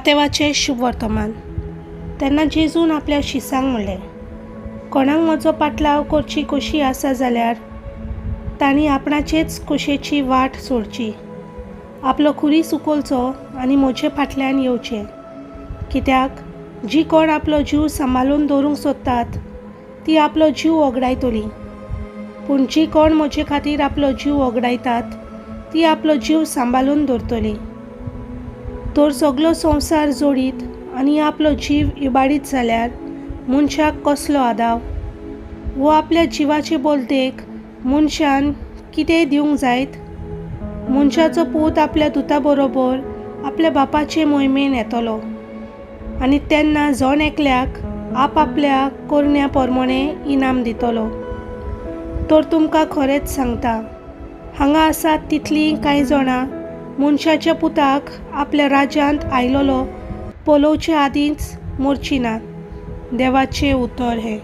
मातेवाचें शुभवर्तमान. तेन्ना जेजून आपल्या शिसांक म्हणलें, कोणाक म्हजो पाटलाव करची कशी आसा जाल्यार तांणी आपणाचेच कुशेची वाट सोडची, आपलो खुरीस उखलचो आनी म्हजे फाटल्यान येवचें. कित्याक जी कोण आपलो जीव सांबाळून दवरूंक सोदतात ती आपलो जीव ओगडायतली, पूण जी कोण म्हजे खातीर आपलो जीव ओगडायतात ती आपलो जीव सांबाळून दवरतली. तर सगलो संवसार जोडीत आनी आपलो जीव इबाडीत जाल्यार मनशाक कसलो आदाव? वो आपल्या जिवाचे बोलतेक मनशान कितेंय दिवंक जायत? मनशाचो पूत आपल्या दुता बरोबर आपल्या बापाचे मोहिमेन येतलो आनी तेन्ना जण एकल्याक आपआपल्या करण्या प्रमाणे इनाम दितलो. तर तुमकां खरेंच सांगता, हांगा आसात तितलीं कांय जाणां मनशाच्या पुताक आपल्या राज्यांत आयलोलो पळोवचे आदींच मरची नात. देवाचें उतर हें.